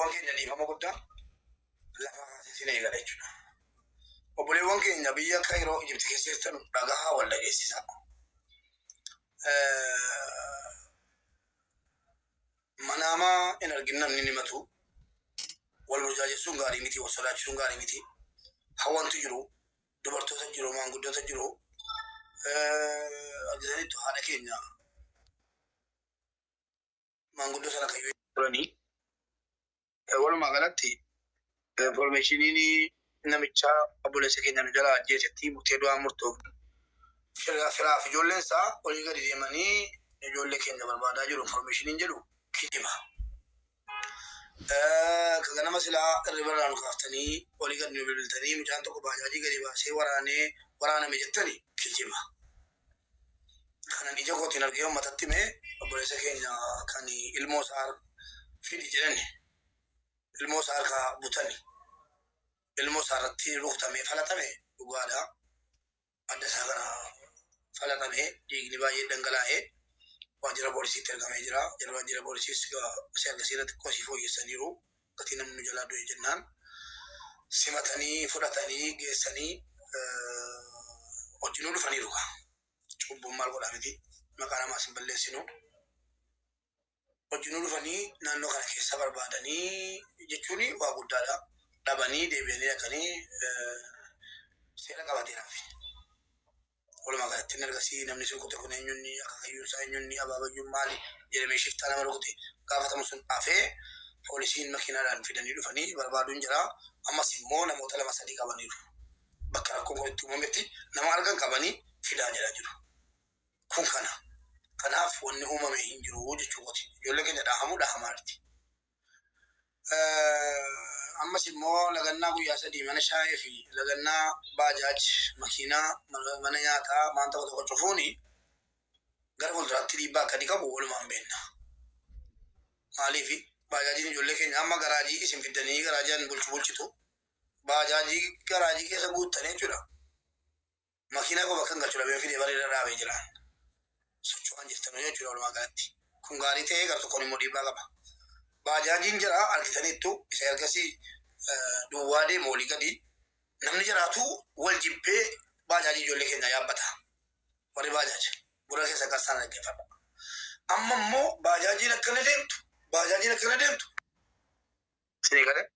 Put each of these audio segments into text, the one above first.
Obboleewwan keenya, dhiifama guddaa, lafa kaasee eegala jechuudha. Obboleewwan keenya biyya Kaayiroo, Ijipti keessa jirtan, dhagahaa, wal dhageessisaa. Manaamaa hin argin namni nimatu. Wal burjaajessuun gaarii miti, wal sodaachisuun gaarii miti. Hawwantu jiru, dubartoota jiru, maanguddoota jiru. Argitaniittu, haadha keenya maanguddoo sana kayyoo turanii. Walumaa galatti informationiin namicha obboleessa keenya nu jalaa ajjeesetti murtee du'aa murtoof. Firaaf ijoolleen isaa olii gadi deemanii ijoollee keenya barbaadaa jiru informationiin jedhu kijiba. Ka ganama silaa irriba irraa nu kaaftanii olii gadi nu bilbiltanii mucaan tokko baajaajii gadi baasee waraanee waraaname jettani kijiba. Kanan ija kootiin argee uummatatti himee, obboleessa keenya kan ilmoo isaa fidi jedhani, ilmoo isaa harkaa butani, ilmoo isaa irratti rukutamee falaxame dhugaadha. Adda isaa kana falaxamee dhiigni baay'ee dhangalaa'ee waajjira poolisiitti ergamee jira. Yeroo waajjira poolisiis ergasii irratti xiqqoo fooyyessaniiru. Gatii namni nu jalaa du'e jennaan simatanii fudhatanii geessanii hojii dhufaniiru. Cubbuun maal godhaa miti, maqaa namaas hin balleessinu. Hojii dhufanii naannoo kana keessa barbaadanii jechuun waa guddaadha. Dhabanii deebi'anii dhaqanii seera qabateeraaf. Walumaa galatti inni ergasii namni sun rukute kun eenyunni, akaakayyuun isaa eenyunni, abaabayyuun maali jedhamee shiftaa nama rukute gaafatamu sun hafee poolisiin makiinaadhaan fidanii dhufanii barbaaduun jira. Ammas immoo namoota lama sadii qabaniiru. Bakka rakkoon kun itti uumametti nama argan qabanii fidaa jedhaa jiru. Kun kana. Kanaaf wanni uumame hin jiru jechuudha. Ijoollee keenya dhahamuu dhahamaa jirti. Ammas immoo lagannaa guyyaa 3 mana shaayee fi lagannaa baajaaj, makiinaa, mana nyaataa waan tokko tokko cufuuni gara fuulduraatti dhiibbaa akka inni qabu walumaan beekna. Maaliif baajaajiin ijoollee keenya amma garaajii isin fiddanii garaajii bulchu bulchitu baajaajii garaajii keessa guuttanii jechuudha. Makiinaa koo bakka hin galchu dhabee fidee bareeda dhaabee jiraan. Socho'aan jirtan jechuudha walumaa galatti. Kun gaarii ta'ee gara tokkoon immoo dhiibbaa qaba. Baajaajiin jira argitaniittu, isa ergasii duwwaa deemu olii gadi namni jiraatu wal jibbee baajaajii ijoollee keenya yaabbata. Warri baajaaji gurra keessa qassaan dhaggeeffadha. Amma immoo baajaajiin akkana deemtu, baajaajiin akkana deemtu. Isinii galee?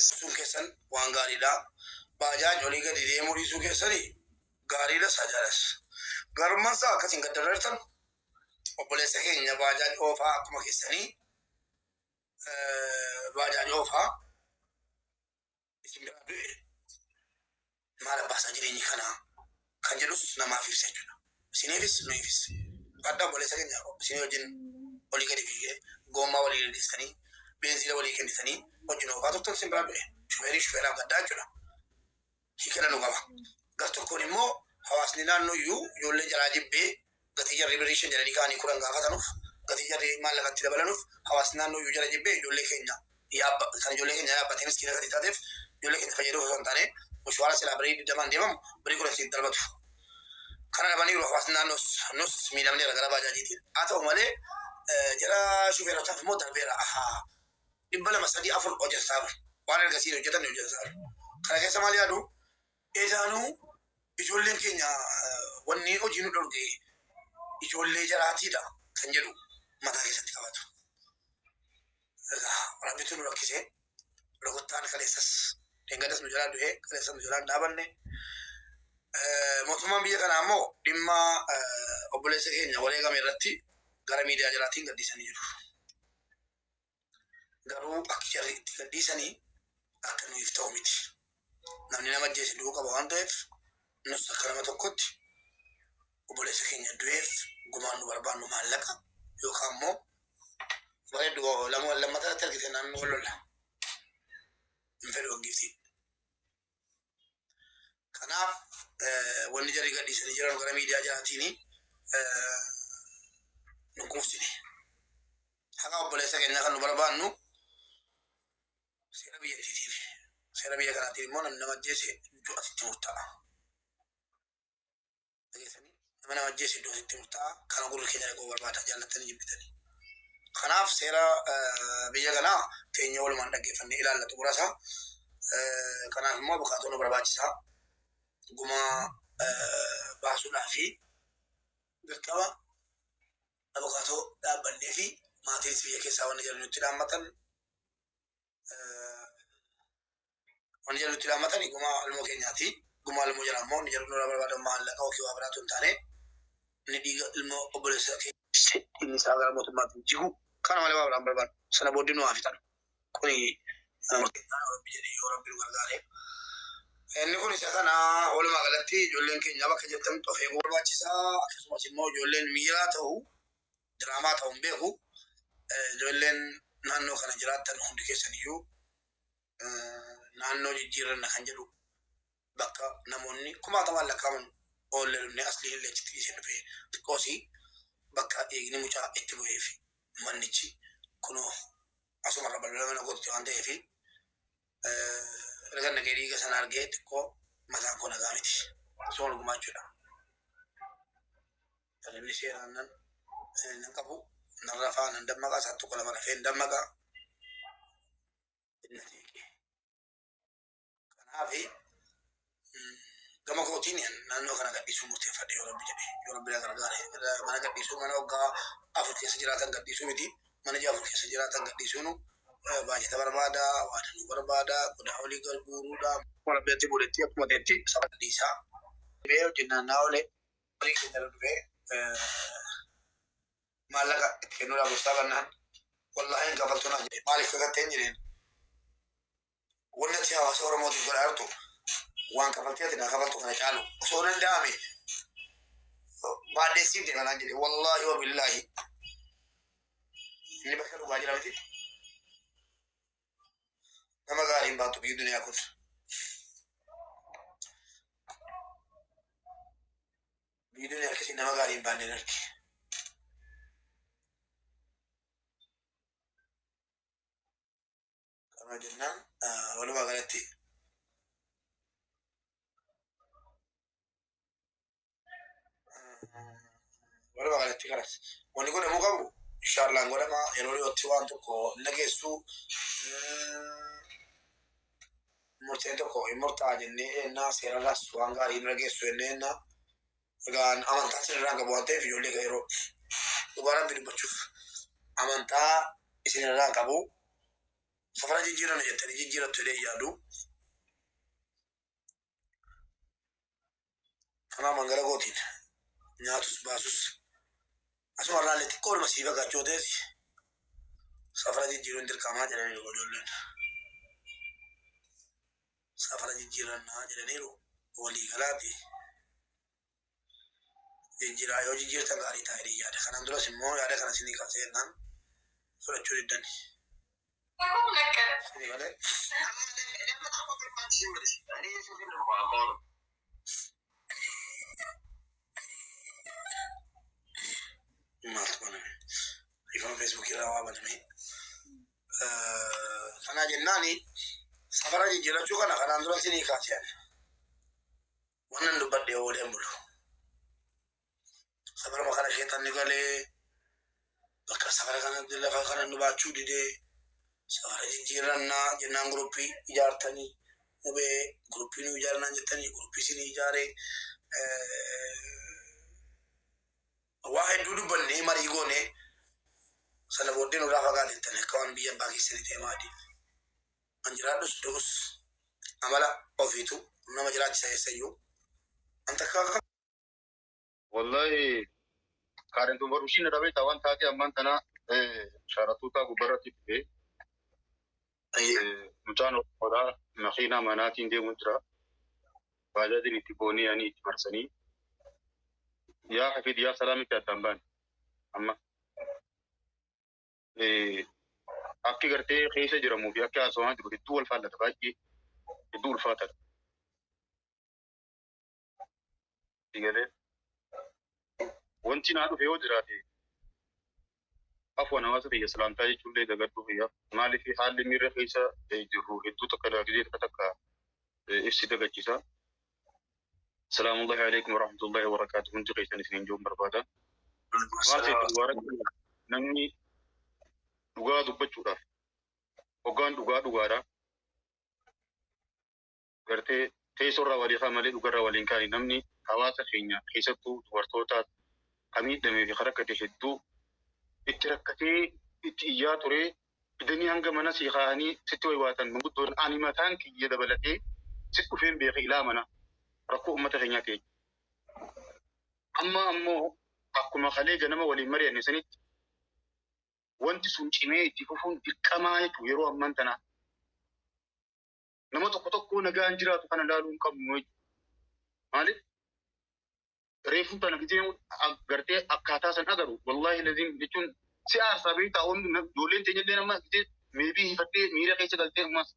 Sun keessan waan gaariidha. Baajaaj olii gadi deemuu dhiisuu keessanii gaariidha sajaalas. Gaarummaan isaa akkasiin gaddarartan obboleessa keenya baajaaj oofaa akkuma keessanii baajaaj oofaa isin biraa du'e, maal abbaasaa jireenyi kanaa kan jedhus namaaf ibsa jechuudha. Isiniifis nuyiifis. Adda obboleessa keenya isinii wajjin olii gadi fiigee goommaa walii gaggeessanii, beenziila walii kennitanii wajjin oofaa turtan isin biraa du'e. Shufeerii shufeeraaf gaddaa jechuudha. Hiikana nu qaba. Gar tokkoon immoo hawaasni naannoo iyyuu ijoollee jalaa jibbee gatii jarri birrii 5 jedhanii ka'anii 10 gaafatanuuf, gatii jarri maallaqatti dabalanuuf, hawaasni naannoo iyyuu jala jibbee ijoollee keenya yaabba kan ijoollee keenya yaabbatee miskiina gatii taateef ijoollee keenya fayyaduuf osoo hin taane mushwaara silaa birrii 20n deemamu birrii 10 siif darbatu. Kana dhabaniiru hawaasni naannoos, nus miidhamneera gara baajaajiitiin. Haa ta'u malee jara shufeerotaaf immoo darbeera. Ahaa, 200, 3, 4 hojjetaa waan ergasii hojjetan hojjetaa. Kana keessa maal yaadu? Edaanuu ijoolleen keenya wanni hojii nu dhorge ijoollee jaraatiidha kan jedhu mataa keessatti qabatu. Egaa Rabbitu nu rakkisee rukuttaan kaleessas dheengaddas nu jalaa du'ee kaleessas nu jalaa hin dhaabanne. Mootummaan biyya kanaa immoo dhimma obboleessa keenya wareegame irratti gara miidiyaa jalaatiin gadhiisanii jiru. Garuu akki jarri itti gadhiisanii akka nuyiif ta'u miti. Namni nama ajjeese du'uu qaba waan ta'eef, nus akka nama tokkotti obboleessa keenya du'eef gumaan nu barbaannu maallaqa yookaan immoo bareeddu lammata irratti argite naannoo wal lolla. Hin fedhu hangiftii. Kanaaf wanni jarri gadhiisanii jiran gara miidiyaa jalaatiin nu quufsine. Haqa obboleessa keenyaa kan nu barbaannu seera biyyattiitiin. Seera biyya kanaatiin immoo namni nama ajjeese du'atitti murtaa'a. Dhageessanii, nama nama ajjeese du'atitti murtaa'a. Kana gurri keenya dhaga'uu barbaada, jaallattanii jibbitanii. Kanaaf seera biyya kanaa teenyee walumaan dhaggeeffannee ilaalla xumura isaa. Kanaaf immoo abukaatoo nu barbaachisaa. Gumaa baasuudhaa fi dirqama abukaatoo dhaabbannee fi maatiinis biyya keessaa wanni jedhan nutti dhaammatan, wanni jedhan nutti dhaammatan gumaa ilmoo keenyaati. Gumaa ilmoo jala immoo inni jedhu nurraa barbaadan maallaqa yookiin waa biraatu hin taane, inni dhiiga ilmoo obboleessa keenya dhiigni isaa gara mootummaatti jigu kana malee waa biraan barbaadu. Sana booddee nu haa fixan. Kuni Rabbi jedhee yoo Rabbi nu gargaare. Inni kun isa kana. Walumaa galatti ijoolleen keenya bakka jirtan of eeguu barbaachisaa. Akkasumas immoo ijoolleen miiraa ta'u, diraamaa ta'u hin beeku. Ijoolleen naannoo kana jiraattan hundi keessan iyyuu naannoo jijjiirranna kan jedhu, bakka namoonni kumaatamaan lakkaa'aman oollee dhufnee asliin illee achitti dhiisee dhufee xiqqoosii bakka dhiigni mucaa itti bu'ee fi mannichi kunoo asumarra balbala mana kootti waan ta'eef, erga nagee dhiiga sana argee xiqqoo mataan koo nagaa miti. Suma dhugumaa jechuudha. Inni seeraan nan qabu, nan rafaa, nan dammaqaa, isaan tokko lama rafee hin dammaqaa. Inni xiiqee. Kanaaf gama kootiin naannoo kana gadhiisuu murteeffadhe, yoo Rabbi jedhe, yoo Rabbi na gargaare. Mana gadhiisuu, mana waggaa 4 keessa jiraatan gadhiisuu miti, mana ji'a 4 keessa jiraatan gadhiisuun baajata barbaada, waa danuu barbaada, qodaa olii guuruudha. Rabbi atti buletti akkuma ta'etti saba gadhiisaa. Dhibee hojjennaan naa oole horii keenya irra dhufee maallaqa itti kennuudhaaf gorsaa bannaan, wallaahi hin kafaltu naan jedhe. Maaliif kakattee hin jedheen. Wanni ati hawaasa Oromootiif godhaa jirtu waan kafaltii ati naa kafaltu kana caalu osoo danda'ame baadheessiif deema naan jedhe. Wallaahi wa billaahi, inni bakka dhugaa jira miti. Nama gaariin baattu biyyi duniyaa kun. Biyyi duniyaa akkasii nama gaarii hin baanneen arge. Kana jennaan walumaa galatti kanas wanni godhamuu qabu inshaallaan godhama. Yeroo dhiyootti waan tokko hin dhageessu, murteen tokko hin murtaa'a jennee ennaa, seerarraas waan gaarii hin dhageessu jennee ennaa. Egaa amantaa isinirraa qabu waan ta'eef, ijoollee yeroo dhugaa Rabbi dubbachuuf amantaa isinirraa qabu, safara jijjiirana jettanii jijjiirattu jedhee yaadu. Kanaaf mangala kootiin nyaatus baasus asuma irraallee xiqqoodhuma sii fagaachuu ta'es safara jijjiiruun dirqamaa jedhaniiru ijoolleen. Safara jijjiirannaa jedhaniiru walii galaati. Jijjiiraa, yoo jijjiirtan gaarii ta'a jedhee yaada. Kanaan duras immoo yaada kana isinii kaasee jennaan fudhachuu diddani. Isinii malee. Maaltu baname? Ifama Feesbuukii irraa waa baname. Kanaa jennaani safara jijjiirachuu kana kanaan dura isinii kaasee ani. Wannan dubbadhe ooleen bulu. Safaruma kana sheexanni galee bakka safara kana lafa kana nu baachuu didee, safara jijjiirannaa jennaan guruppii ijaartanii, mubee guruppii nu ijaarnaan jettanii guruppii isinii ijaaree waa hedduu dubbannee marii goonee, sana booddee nurraa fagaatettanii akka waan biyya abbaa keessanii ta'e maadii. An jiraadhus du'us amala ofiitu nama jiraachisa eessayyuu. An takka Wallahi kaarentuun barumsiin dhabee waan taate ammaan tana shaaratuutaa gubbarratti dhufe, mucaan Oromoodhaa makiinaa manaatiin deemu jira. Baajaajiin itti boonii ani itti marsanii yaa hafid yaa salaamitti addaan baane amma. Akki gartee keessa jiramuu fi akki haasawaa jiru hedduu wal faallata, baay'ee hedduu ulfaataadha. Galee wanti naa dhufe yoo jiraate, afwan, hawaasa kiyya salaamtaa jechuullee dagadhuu kiyya. Maaliif haalli miirra keessa jirru hedduu takka daakisee takka takka ibsi dagachiisa. Salaamullahi alaikum warahmatullahi wabarakatuh. Hundi keessan isiniin jiruun barbaada. Maal seetu, namni Dhugaa dubbachuudhaaf hoggaan dhugaa dhugaadha. Gartee teessoorraa walii kaa malee dhugarraa waliin kaani namni hawaasa keenya keessattuu dubartoota kan miidhamee fi kan rakkate hedduu itti rakkatee itti iyyaa ture fidanii hanga mana sii kaa'anii sitti waywaatan manguddoon ani mataan kiyya dabalatee si dhufeen beeke ilaa mana rakkoo uummata keenyaa ta'e. Amma ammoo akkuma kalee ganama waliin mari'anne sanitti wanti sun cimee itti fufuun dirqamaa jechuudha yeroo ammaan tanaa. Nama tokko tokko nagaan jiraatu kana ilaaluu hin qabnu jechuudha. Maaliif? Reefuun tana gisee gartee akkaataa san agaru wallaahi laziim jechuun si aarsaa beektaa oomni ijoolleen teenya illee nama gisee meebii hifattee miira keessa galtee ammas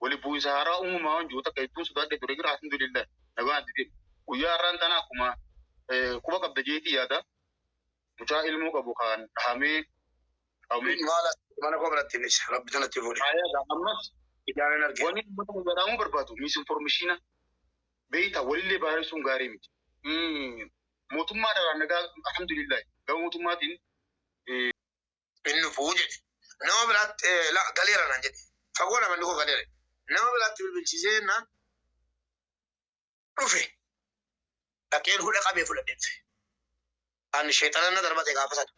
wali bu'insa haaraa uumamaa waan jiru takka hedduun sodaadhee ture jira alhamdulillah nagaan addi deema. Guyyaa har'aan tana akkuma quba qabda jeetii yaada mucaa ilmoo qabu kan dhahamee qabamee Maala mana koo biratti innis rabbi sanatti fuudhe. Ammas Ijaan arge. wanni uummata kun jedhamuu barbaadu misinformeeshina beektaa walillee baay'isuun gaarii miti. Mootummaa dharaan nagaa alhamdulillah gama mootummaatiin Inni dhufuu jedhe. Nama biraatti galeera naan jedhe. Fagoo lama inni koo galeera. Nama biraatti bilbilchiisee naan dhufe. Dhaqeen hudha qabee fudhadhee dhufe. Ani sheexana na darbate gaafa sana.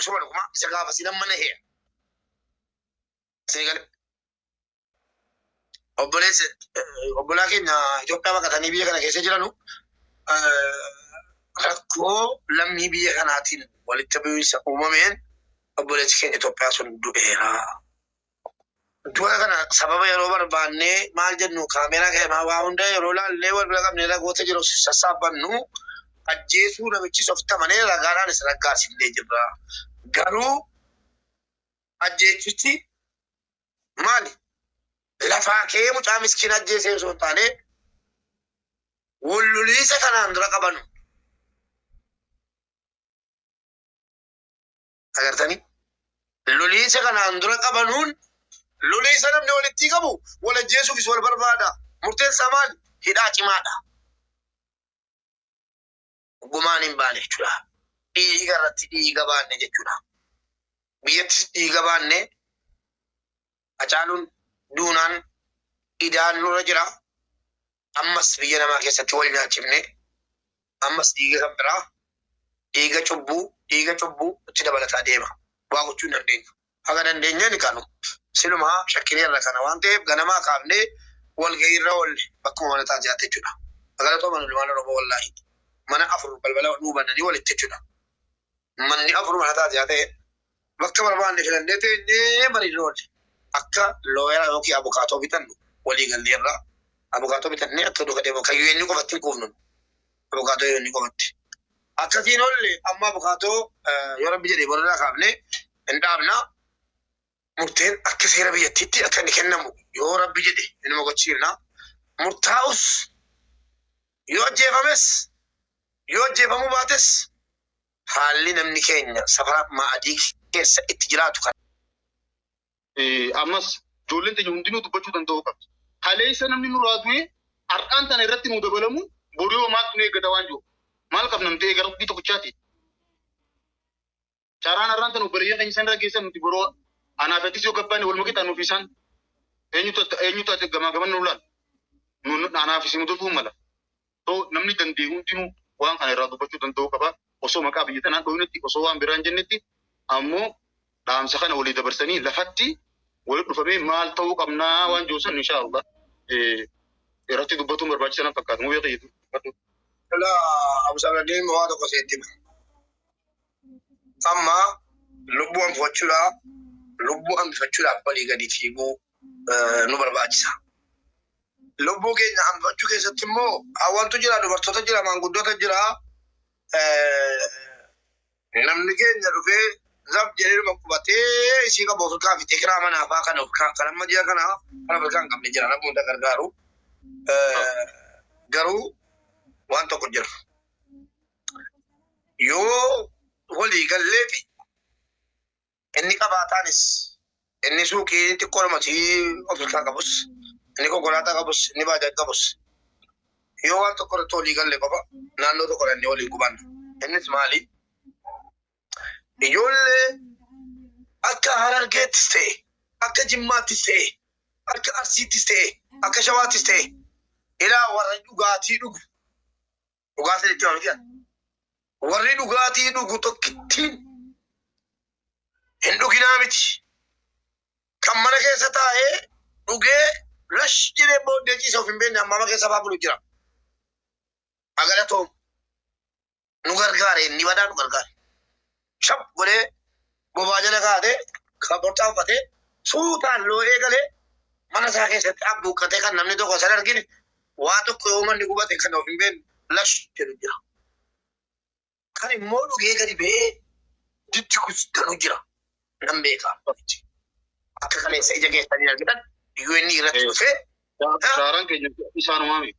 Isuma dhuguma isa gaafa si nama na heera. Sii gale. Obboleessi obbolaa keenya Itoophiyaa baqatanii biyya kana keessa jiranu rakkoo lammii biyya kanaatiin walitti bu'iinsa uumameen obboleessi keenya Itoophiyaa sun du'eera. Du'a kana sababa yeroo barbaannee maal jennu kaameeraa keenyaa waa hunda yeroo laallee wal bira qabnee ragoota jiru sassaabbannu ajjeesuu namichis ofitti amanee ragaadhaanis raggaasifnee jirra. Garuu ajjeechichi maali? Lafaa kee mucaa miskiin ajjeesee osoo hin taane walloliisa kanaan dura qabanu. Agartanii? Loliisa kanaan dura qabanuun loliisa namni walitti qabu wal ajjeesuufis wal barbaada. Murteen isaa maali? Hidhaa cimaadha. Gumaan hin baane jechuudha. Dhiiga irratti dhiiga baanne jechuudha. Biyyattis dhiiga baanne Hacaaluun duunaan idaan nurra jira. Ammas biyya namaa keessatti wal nyaachifne ammas dhiiga kan biraa dhiiga cubbuu itti dabalataa deema. Waa gochuu hin dandeenyu. Haga dandeenyeen kanu silumaa shakkineerra kana waan ta'eef ganamaa kaafnee walgahii irra oolle bakkuma mana taasisaatti jechuudha. Magalatoo mana ilmaan Oromoo wallaahi. Mana afur balbala nuu bananii walitti jechuudha. Manni afur mana taasisaa ta'e bakka barbaanne filannee teenyee mariirra oolle. Akka looyera yookiin abukaatoo bitannu walii galleerra abukaatoo bitannee akka duuka deemu kan UN qofatti hin kuufnu. Abukaatoo UN qofatti. Akkasiin oolle amma abukaatoo yoo rabbi jedhee bororraa kaafnee hin dhaabna. Murteen akka seera biyyattiitti akka inni kennamu yoo rabbi jedhe inuma gochiifna. Murtaa'us yoo ajjeefames yoo ajjeefamuu baates haalli namni keenya safara maadii keessa itti jiraatu kan. Ammas ijoolleen teenya hundinuu dubbachuu danda'uu qabdi. Kaleessa namni nurraa du'e har'aan tana irratti nu dabalamu boru yoo maaltu nu eeggata waan jiru. Maal qabna nuti eega rabbii tokkichaati. Carraan har'aan tana obboleeyyan keenya isaan irra geessan nuti boroo anaafettis yoo gabbaane wal maqixa nuuf isaan eenyutu ati gamaa gaman nu laal. Anaaf isin mudatu mala. Too namni danda'e hundinuu waan kana irraa dubbachuu danda'uu qaba. Osoo maqaa biyya tanaan dhoofnetti osoo waan biraan jennetti ammoo dhaamsa kana walii dabarsanii lafatti walitti dhufamee maal ta'uu qabnaa waan jiru san inshaallah irratti dubbatuun barbaachisaa na fakkaata. Muu beekaa dubbatu. Lola Abu Saladin waa tokko seetti hima. Amma lubbuu hambifachuudhaaf lubbuu hambifachuudhaaf walii gadi fiiguu nu barbaachisa. Lubbuu keenya hambifachuu keessatti immoo hawwantu jira, dubartoota jira, maanguddoota jira. Namni keenya dhufee zab jedhee dhuma qubatee isii qabu ofirkaa fixee kiraa manaa fa'aa kana ofirkaa kan amma ji'a kana kan ofirkaa hin qabne jira namni hunda gargaaru. Garuu waan tokko jira. Yoo walii galleefi inni qabaataanis inni suuqii xiqqoo lamatii ofirkaa qabus inni konkolaataa qabus inni baajaa qabus yoo waan tokko irratti walii galle qofa naannoo tokko irratti walii qubanna. Innis maali? Ijoollee Akka Harargeettis ta'e, akka Jimmaattis ta'e, akka Arsiittis ta'e, akka Shawaattis ta'e, ilaa warra dhugaatii dhugu. Dhugaatii jechuun miti. Warri dhugaatii dhugu tokkittiin hin dhuginaa miti. Kan mana keessa taa'ee dhugee lash jedhee booddee ciisa of hin beekne hammaama keessa fa'aa bulu jira. Agalatoom nu gargaare, inni badaa nu gargaare. Shap godhee bobaa jala kaatee kan borcaa uffatee suutaan loo'ee galee mana isaa keessatti abbuuqqatee kan namni tokko san argine waa tokko yoo manni gubate kan of hin beekne lash jedhu jira. Kan immoo dhugee gadi ba'ee diddigus danuu jira. Nan beekaa. Akka kaleessa ija keessanii argitan UN irratti dhufee Shaaraan keenya isaanumaa miti.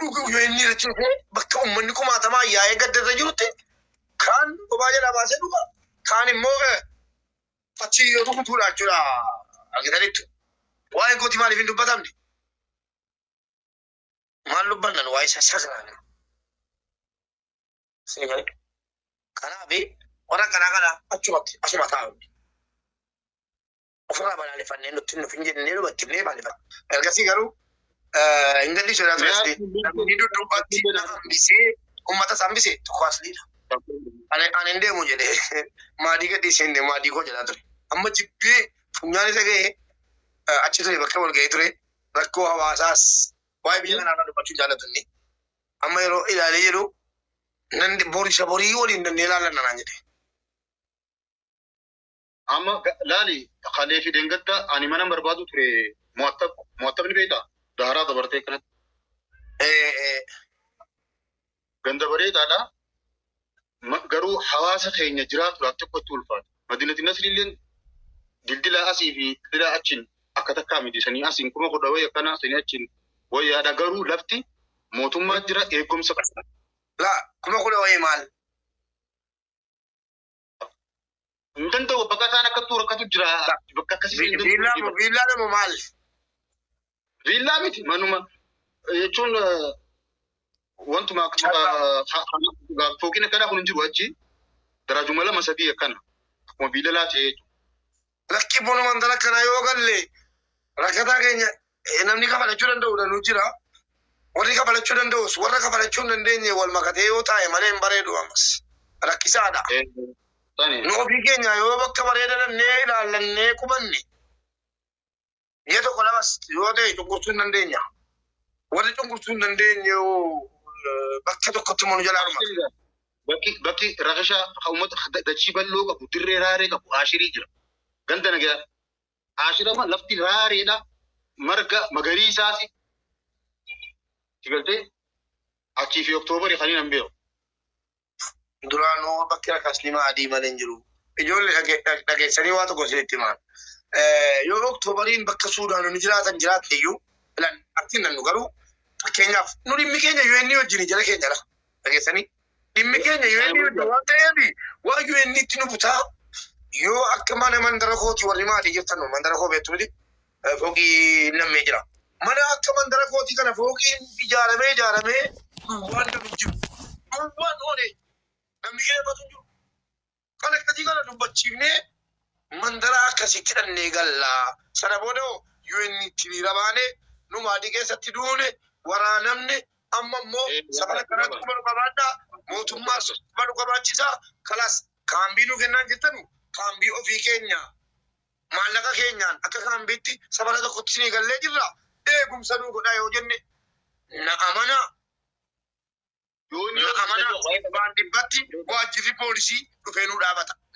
UN irratti dhufee bakka uummanni kumaatamaa yaa'ee gadda irra jirutti kaan bobaa jalaa baasee dhuga. Kaan immoo achi yoo rukutuudha jechuudha argitanitti. Waa'ee kooti maaliif hin dubbatamne? Maal dubbannan waa'ee sassaasaa. Kanaaf warra kanaa kana achumatti asuma taa'u. Ofirraa balaaleffannee nutti nuuf hin jennee dubbatti balaaleffanna. Ergasii garuu hin gadhiisu jedhaa ture. Namni duddubbatti hambisee uummata isaa hambisee tokko asliidha. Ani hin deemu jedhee maadii gadhiisee hin deemu maadii koo jedhaa ture. Amma jibbee funyaan isa ga'ee achi ture bakka wal ga'ee ture rakkoo hawaasaas waa'ee biyya kanaa irraa dubbachuu jaallatu inni. Amma yeroo ilaalee jedhu nan borisha borii waliin dannee ilaalan naan jedhe. Amma laali kalee fi deengadda ani mana barbaadu ture mo'attabni beektaa? Daaraa dabartee kanatti. Ganda bareedaadha. Garuu hawaasa keenya jiraatuudhaaf tokkotti ulfaata. Madinati Nasriilleen dildila asii fi dildila achiin akka takkaa miti. Sanii asiin 10,000 wayii akkana sanii achiin wayyaadha. Garuu lafti mootummaa jira eegumsa qaba. Laa 10,000 wayii maal? Hin danda'u bakka isaan akkattuu rakkatu jira. Bakka akkasii hin danda'u. Viillaa damo maal? Viillaa miti manuma jechuun wantuma fooqiin akkanaa kun hin jiru achi daraajuma 2 3 akkana akkuma viilalaa ta'e jechuudha. Lakki buna mandara kanaa yoo galle rakkataa keenya namni kafalachuu danda'u danuu jira. Warri kafalachuu danda'us warra kafalachuu hin dandeenye wal makatee yoo taa'e malee hin bareedu ammas. Rakkisaadha. Nu ofii keenya yoo bakka bareeda dhannee ilaallannee qubanne biyya tokko lamas yoo ta'e cunqursuu hin dandeenya. Warri cunqursuu hin dandeenye bakka tokkotti immoo nu jalaa dhuma. Bakki rakashaa uummata dachii bal'oo qabu dirree raaree qabu ashirii jira. Ganda nagaa ashirama lafti raareedha marga magariisaas galtee achii fi oktoobarii kan hin beeku. Duraanuu bakki rakaslimaa adii malee hin jiru. Ijoollee dhageessanii waa tokko isinitti himan. Yoo oktoobariin bakka Suudaanonni jiraatan jiraatte iyyuu filan artiin nannu garuu fakkeenyaaf nu dhimmi keenya UN wajjin jala keenyadha. Dhageessanii dhimmi keenya UN wajjin waan ta'eef waan UN itti nu butaa yoo akka mana mandara kooti warri maatii jirtan mandara koo beektu miti fooqii nammee jira. Mana akka mandara kootii kana fooqiin ijaaramee ijaaramee duwwaan namni jiru. Duwwaan oole namni keeffatu hin jiru. Kan akkasii kana dubbachiifnee mandara akkasitti dhannee gallaa. Sana booda UN itti hiriira baanee nu maadii keessatti duune waraanamne amma immoo safara kanatti quba nu qabaadhaa mootummaas quba nu qabaachisaa kalaas kaambii nu kennaan jirtanu kaambii ofii keenya maallaqa keenyaan akka kaambiitti safara tokkotti isinii gallee jirra eegumsa nu godhaa yoo jenne na amanaa. Na amanaa waan dhibbatti waajjirri poolisii dhufee nu dhaabata.